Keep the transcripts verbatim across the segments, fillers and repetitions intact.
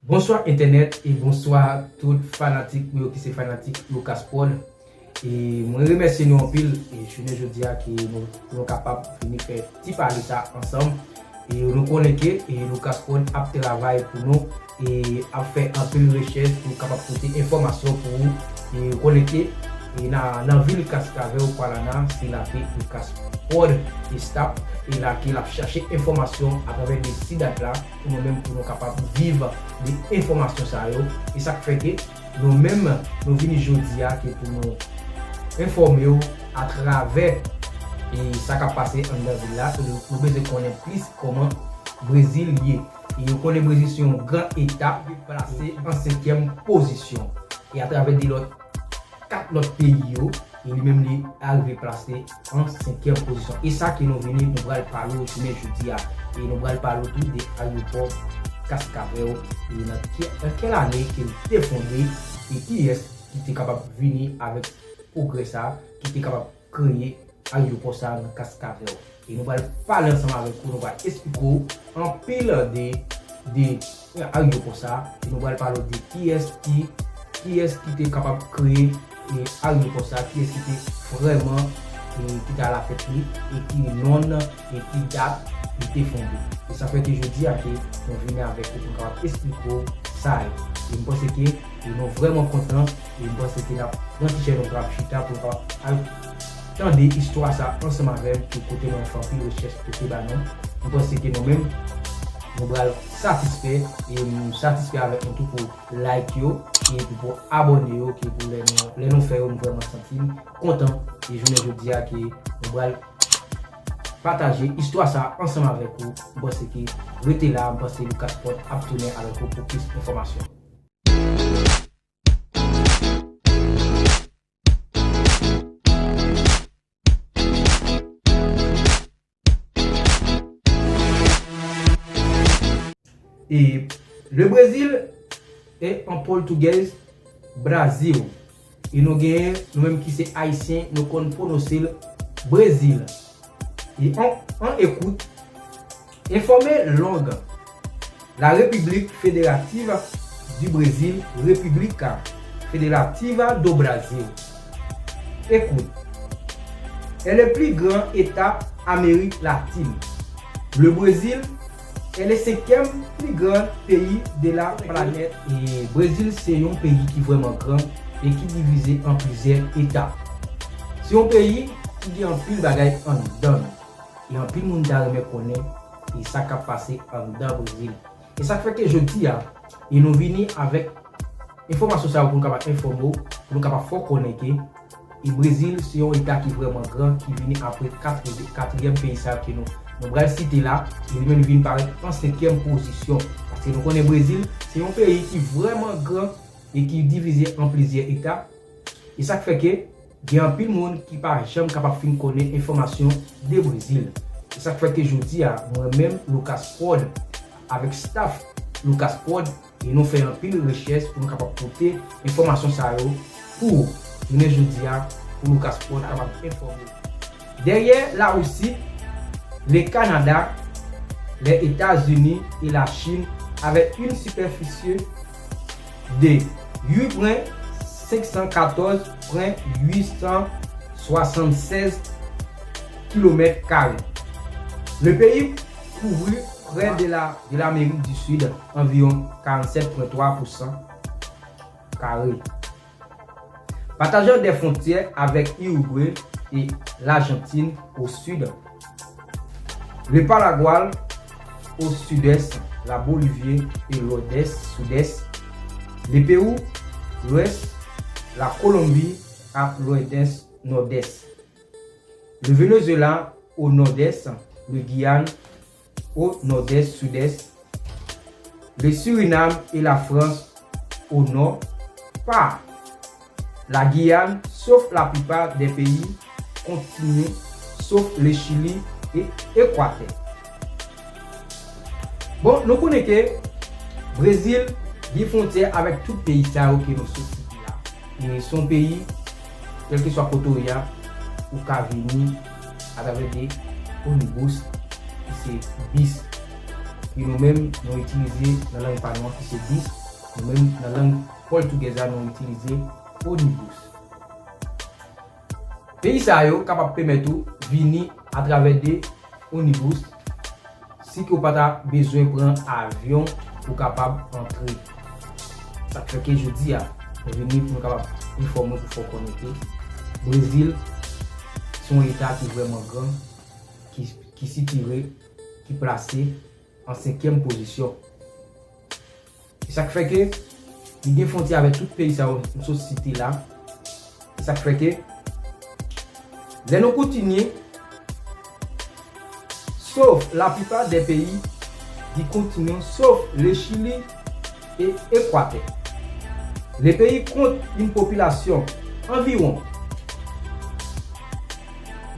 Bonswa entènèt e bonswa tout fanatik mwen yo ki se fanatik Lucas Prod. E mwen remèsye nou anpil e jounen jodi a ke nou, pou nou kapab vini fè ti pale sa ansanm. E nou konnen ke e Lucas Prod ap travay pou nou e ap fè anpil rechèch pou kapab pote enfòmasyon pou ou. E nou konnen ke e nan, nan vil Cascaveur, Kwalana, se la ke Lucas Prod e staff e la ke l ap chache enfòmasyon atravè de ti dat la pou nou menm pou nou kapab viv de enfòmasyon sa yo. E sa k fè ke nou menm nou vini jodi a ke pou nou enfòme w atravè e sa k ap pase anndan vil la. E nou, nou bezwen konnen plis kòman Brezil ye. E nou konnen Brezil se yon gran eta ki plase an senkyèm pozisyon. E atravè de lòt kat lòt peyi yo, e li menm li arive plase an senkyèm pozisyon. E sa ke nou vini, nou pral pale w jounen jodi a. E nou pral pale w tou de ayewopò Cascaveur, e nan kè, nan kèl ane ke l te fonde, e kiyès ki te kapab vini avèk pwogrè sa, ki te kapab kreye ayewopò sa nan Cascaveur. E nou pral pale ansanm avèk ou, nou pral esplike w anpil de, de ayewopò sa. E nou pral pale w de kiyès ki, kiyès ki te kapab kreye e ayewopò sa, kiyès ki te vrèman e ki te alatèt li, e ki nonm, e ki dat li te fonde. E sa fè ke jodi a ke nou vini avèk ou pou nou kapab esplike w sa ye. E m panse ke e nou vrèman kontan, e m panse ke n ap pran ti chèz nou pral chita pou nou kapab al tande istwa sa ansanm avè m, ki kote mwen fè anpil rechèch pote ba nou. M panse ke nou menm, nou pral satisfè, e m satisfè avèk nou tou pou like yo, e pou, pou abòne yo, ke pou lè nou, lè nou fè yo, nou vrèman santi n kontan, e jounen jodi a ke nou pral pataje istwa sa ansanm avèk ou. M panse ke rete la, m panse Lucas Prod ap tounen avèk ou pou plis enfòmasyon. E le Brésil, e an pòtugèz, Brasil. E nou genyen, nou menm ki se ayisyen, nou konn pwononse l Brezil. E an, an ekout, enfòme long. La République Fédérative du Brésil, República Federativa do Brasil. Écoute, est le plus grand État Amérique latine. Le Brésil est le cinquième plus grand pays de la planète. E Brezil se yon peyi ki vrèman gran e ki divize an plizyè eta. Se yon peyi ki gen anpil bagay anndan l. E anpil moun ta renmen konnen e sa k ap pase anndan Brezil. E sa k fè ke jodi a, e nou vini avèk enfòmasyon sa yo pou nou kapab enfòme w, pou nou kapab fè w konnen ke e Brezil se yon eta ki vrèman gran, ki vini apre katri-, katriyèm peyi sa yo ke nou, nou pral site la, e li menm li vin parèt an senkyèm pozisyon. Paske nou konnen Brezil se yon peyi ki vrèman gran e ki divize an plizyè eta. E sa k fè ke gen anpil moun ki pa janm kapab fin konnen enfòmasyon de Brezil. E sa k fè ke jodi a, mwen menm, Lucas Prod, avèk staff Lucas Prod, e nou fè anpil rechèch pou nou kapab pote enfòmasyon sa yo pou ou. Jounen jodi a, pou Lucas Prod kapab enfòme. Derrière la Russie, le Canada, les États-Unis et la Chine, avec une superficie de huit point cinq cent quatorze point huit cent soixante-seize kilomètres carrés. Le pays couvre près de la, de l'Amérique du Sud, environ quarante-sept point trois pour cent carré. Partageant des frontières avec Uruguay et l'Argentine au sud, le Paraguay au sud-est, la Bolivie et l'ouest, sud-est, le Pérou, l'ouest, la Colombie à l'ouest, nord-est, le Venezuela au nord-est, le Guyane au nord-est, sud-est, le Suriname et la France au nord, par la Guyane, sauf la plupart des pays continentaux, sauf le Chili et Équateur. Bon, nou konnen ke Brezil gen fwontyè avèk tout peyi sa yo ke nou sot site la. E se yon peyi, kèlkeswa kote w ye a, ou ka vini atravè de onibus, ki se bis. E nou menm, nou itilize nan lang pa nou an ki se bis, nou menm nan lang pòtugèz la, nou itilize ônibus. Peyi sa yo kapab pèmèt ou vini atravè de ônibus, si ke w pa ta bezwen pran avyon pou kapab antre. Sa k fè ke jodi a, nou vini pou nou kapab enfòme w, pou fè w konnen ke Brezil se yon eta ki vrèman gran, ki, ki sitire, ki plase an senkyèm pozisyon. E sa k fè ke li gen fwontyè avèk tout peyi sa yo m sot site la. E sa k fè ke lè nou kontinye, sof laplipa dè peyi di kontinan, sof le Chili e Ekwatè. Le peyi kont yon popilasyon anviwon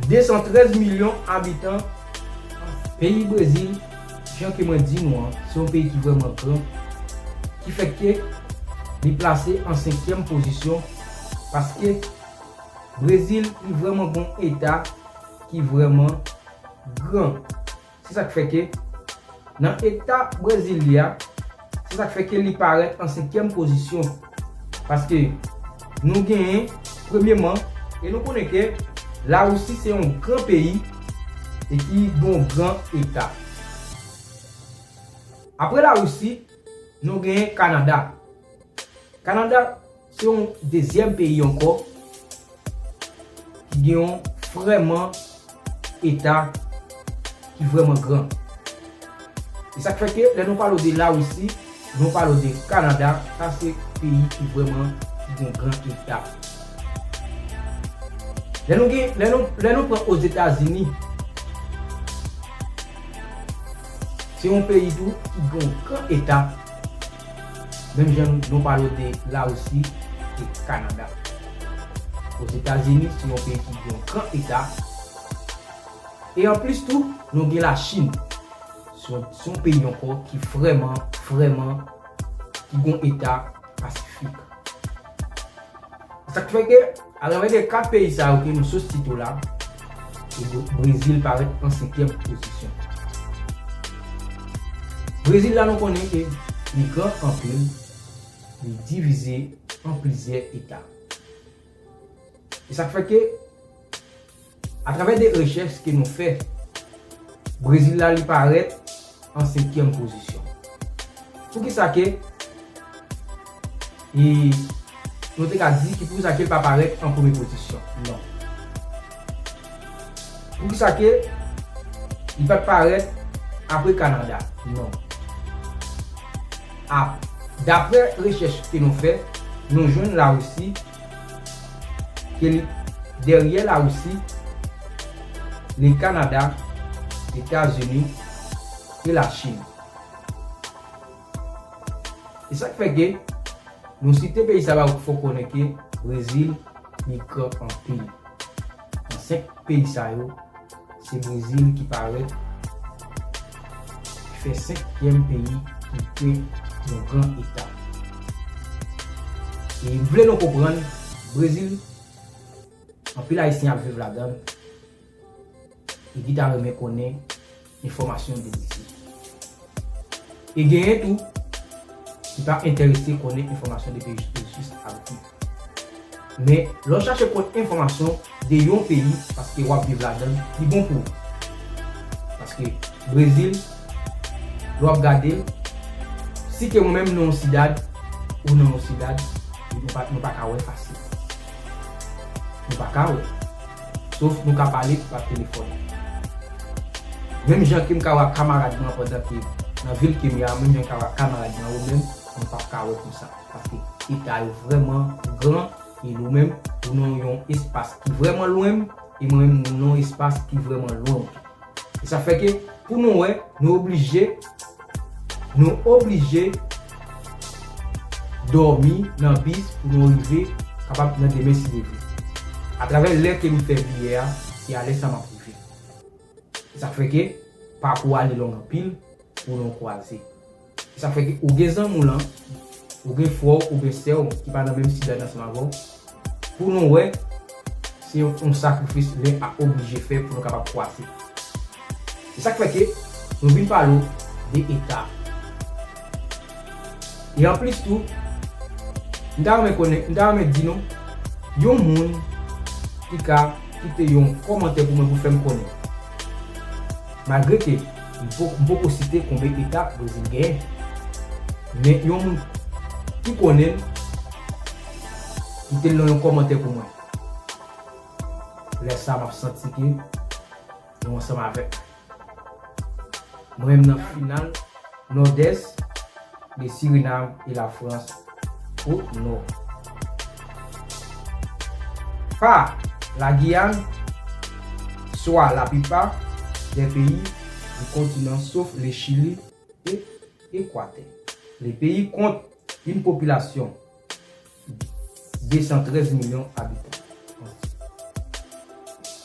de san trèz milyon abitan. Peyi Brezil, jan ke mwen di nou an, se yon peyi ki vrèman gran, ki fè ke li plase an senkyèm pozisyon, paske Brezil, li vrèman gon eta ki vrèman gran. Se sa k fè ke nan eta Brezil li a, se sa k fè ke li parèt an senkyèm pozisyon. Paske nou genyen, premyeman, e nou konnen ke Larisi se yon gran peyi e ki gon gran eta. Apre Larisi, nou genyen Kanada. Kanada se yon dezyèm peyi ankò ki gen yon vrèman eta ki vrèman gran. E sa k fè ke lè nou pale w de Larisi, nou pale w de Kanada, sa se peyi ki vrèman ki gen gran eta. Lè nou gen, lè nou, lè nou pran Ozetazini, se yon peyi tou ki gen yon gran eta. Menm jan nou pale w de Larisi e Kanada. Ozetazini se yon peyi ki gen yon gran eta. E anplis tou, nou gen Lachin. Se yon, se yon peyi ankò ki vrèman, vrèman, ki gen yon eta pasifik. Sa k fè ke, atravè de kat peyi sa yo ke nou sot site la, e Brezil parèt an senkyèm pozisyon. Brezil la, nou konnen ke li gran anpil, li divize an plizyè eta. E sa k fè ke, atravè de rechèch ke nou fè, Brezil la, li parèt an senkyèm pozisyon. Poukisa ke, e, nou te ka di ki poukisa ke l pa parèt an premye pozisyon? Non. Poukisa ke li pa t parèt apre Kanada? Non. A, daprè rechèch ke nou fè, nou jwenn Larisi, ke li, dèyè Larisi, le Kanada, Etazini e Lachin. E sa k fè ke nou site peyi sa yo pou fè w konnen ke Brezil li gran anpil. Nan senk peyi sa yo, se Brezil ki parèt, ki fè senkyèm peyi ki gen yon gran eta. E m vle nou konprann, Brezil, anpil Ayisyen ap viv ladan l, e ki ta renmen konnen enfòmasyon de Brezil. E genyen tou ki pa enterese konnen enfòmasyon de peyi jis ap viv. Men, lè w chache konn enfòmasyon de yon peyi, paske w ap viv ladan l, li bon pou ou. Paske Brezil, lè w ap gade l, si ke mwen menm nan yon sidad, ou nan yon sidad, nou pa, nou pa ka wè fasil. Nou pa ka wè. Sof nou ka pale pa telefòn. Menm jan ke m ka wè kamarad mwen pandan ke nan vil ke m ye a, menm jan m ka wè kamarad mwen, ou menm, nou p ap ka wè konsa. Paske eta yo vrèman gran, e nou menm, ou nan yon espas ki vrèman lwen m, e mwen menm, nou nan yon espas ki vrèman lwen w tou. E sa fè ke, pou nou wè, nou oblije, nou oblije dòmi nan bis pou nou rive kapab nan demen si Dye vle. Atravè lè ke m fè biyè a, se a lè sa m ap rive. E sa fè ke pakou a li long anpil pou nou kwaze. E sa fè ke ou gen zanmi w lan, ou gen frè w oubyen sè w ki pa nan menm sidad ansanm avè w, pou nou wè, se yon, yon sakrifis lè a oblije fè pou nou kapab kwaze. Se sa k fè ke nou vin pale w de eta. E anplis tou, m ta renmen konnen, m ta renmen di nou, yon moun ki ka kite yon kòmantè pou mwen pou fè m konnen. Malgre ke m po-, m poko site konbyen eta Brezil genyen, men yon moun ki konnen l, kite l nan yon kòmantè pou mwen. Lè sa, m ap santi ke nou ansanm avèk mwen. Mwen menm nan final Nòdès de Sirinam e Lafrans o nò. Pa la Giyàn, swa laplipa dè peyi di kontinan sof le Chili e Ekwatè. Le peyi kont une population de san trèz milyon abitan.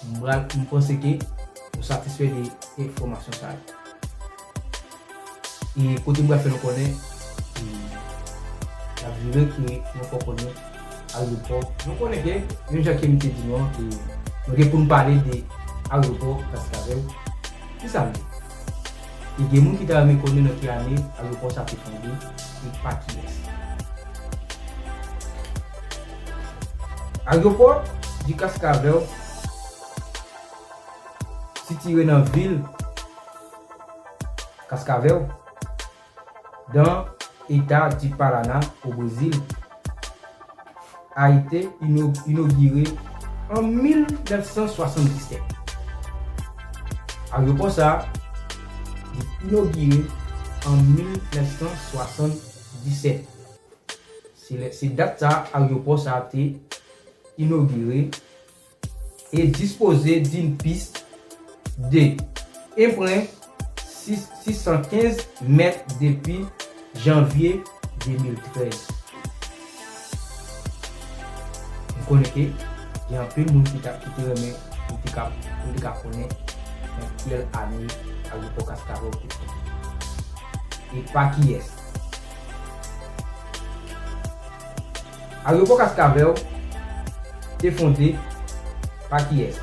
M pral, m panse ke nou satisfè de enfòmasyon sa yo. E kote m pral fè nou konnen, e, n ap vire ke nou fè konnen ayewopò. Nou konnen ke, menm jan ke m te di nou an, e, nou gen pou n pale de ayewopò Kaskavèl. Kisa l ye? E gen moun ki ta renmen konnen nan ki ane ayewopò sa te fonde e pa kiyès. Ayewopò di Kaskavèl sitiye nan vil Kaskavèl, dan eta di Paraná, o Brezil, a été ino-, inogire an mil nèf san swasanndisèt. Ayewopò sa a, li inogire an mil nèf san swasanndisèt. Se lè, se dat sa a, ayewopò sa a te inogire e dispoze d'une piste de un point six, six cent quinze mètres depuis janvier deux mille treize. M konnen ke gen anpil moun ki ta, ki te renmen pou te ka, pou te ka konnen nan ki ane ayewopò Kaskavèl te fèt. E pa kiyès. Ayewopò Kaskavèl te fonde pa kiyès?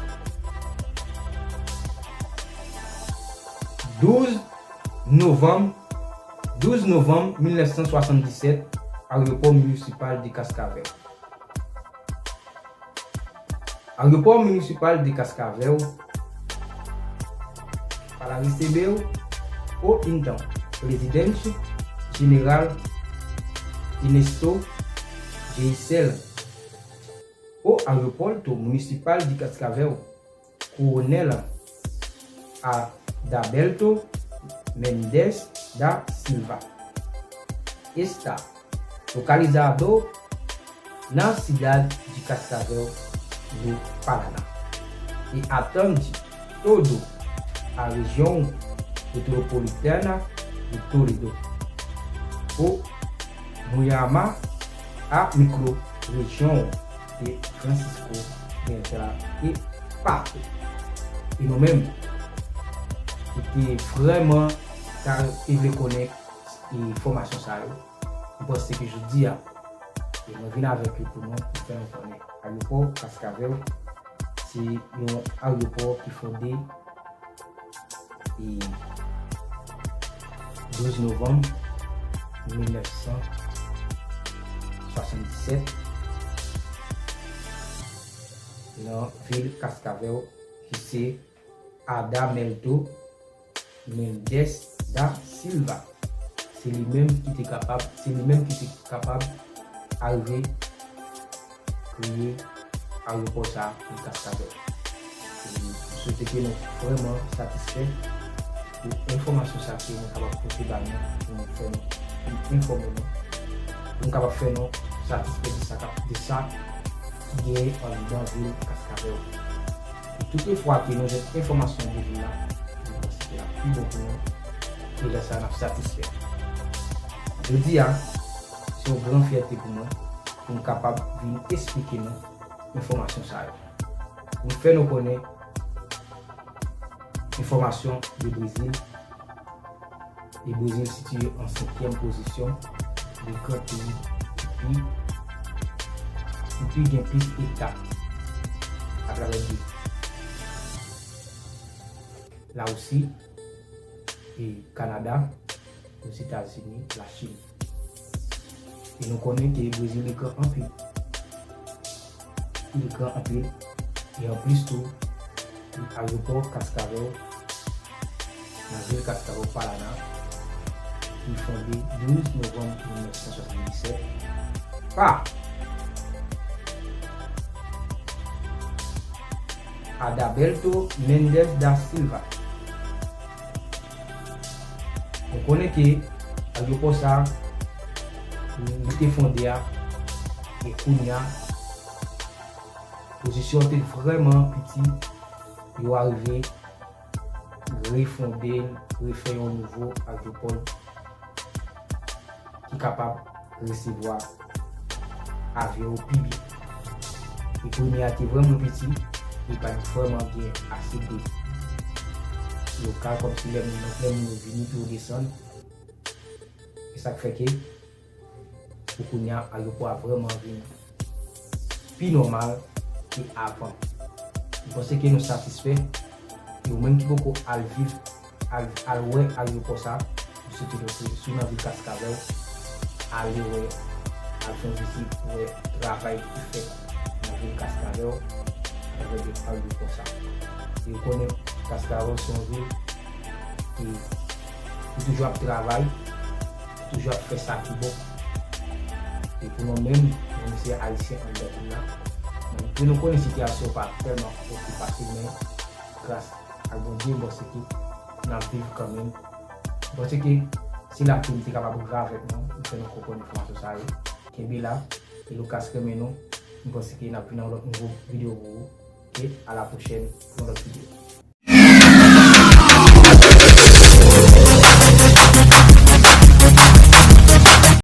Douz novanm, douz novanm mil nèf san swasanndisèt, Ayewopò Minisipal de Cascavel. Ayewopò Minisipal de Cascavel, para receber o então Presidente General Ernesto Geisel, o Aeroporto Municipal de Cascavel, Coronel Adalberto Mendes da Silva. Está localizado na cidade de Cascavel, no Paraná, e atende toda a região metropolitana de Toledo, o Moyama, a microrregião de Francisco Beltrán e Pato. E nou menm, ki te vrèman ta, te vle konnen enfòmasyon sa yo, m panse ke jodi a, e mwen vin avèk yo pou nou, pou fè nou konnen. Ayewopò Cascavel, se yon ayewopò ki fonde e douz novanm mil nèf san swasanndisèt nan vil Cascavel, ki se Adalberto Mendes da Silva. Se li menm ki te kapab, se li menm ki te kapab arive kreye ayewopò sa a pou Cascavel. E m swete ke nou vrèman satisfè de enfòmasyon sa ke nou kapab pote ba nou, pou nou fè nou, pou nou enfòme nou, pou nou kapab fè nou satisfè de sa k ap, de sa ki genyen anndan vil Cascavel. E toutefwa ke nou jwenn enfòmasyon de vil la, nou panse ke l ap pi bon pou nou, e lè sa a n ap satisfè. Jodi a, se yon gran fyète pou mwen, pou m kapab vin esplike nou enfòmasyon sa yo. Pou m fè nou konnen enfòmasyon de Brezil, e Brezil sitiye an senkyèm pozisyon de gran peyi ki pi, ki pi gen plis eta atravè Brezil. Larisi, e Kanada, Ozetazini, Lachin. E nou konnen ke Brezil li gran anpil. Li gran anpil. E anplis tou, aryopò Cascavel, nan vil Cascavel, Paraná, ki fonde douz novanm mil nèf san swasanndisèt pa Adalberto Mendes da Silva. Nou konnen ke aryopò sa, li te fonde a, e kounye a, pozisyon an te vrèman piti, yo arive refonde l, refè yon nouvo aryopò ki kapab resevwa avyon yo pi byen. E premye a te vrèman piti, li pa t vrèman gen ase de lokal, kòmsi lè moun, lè moun yo vini pou yo desann. E sa k fè ke pou kounye a, aryopò a vrèman vin pi nòmal ke avan. M panse ke nou satisfè. E ou menm ki poko al viv, al, al wè aryopò sa, m swete nou, si w nan vil Cascavel, ale wè, al fè yon vizit, wè travay ki fèt nan vil Cascavel, avèk aryopò sa. E ou konnen Cascavel se yon vil ki, ki toujou ap travay, toujou ap fè sa ki bon. E pou nou menm, nou se Ayisyen anndan peyi a, menm ke nou konnen sitiyasyon pa tèlman osi fasil, men gras ak Bondye, m panse ke n ap viv kanmenm. M panse ke se la ke m te kapab rive avèk nou, m fè nou konprann enfòmasyon sa yo. Kenbe la, e Lucas renmen nou. M panse ke n ap vin nan yon lòt nouvo videyo pou ou. E a la pwochèn pou yon lòt videyo.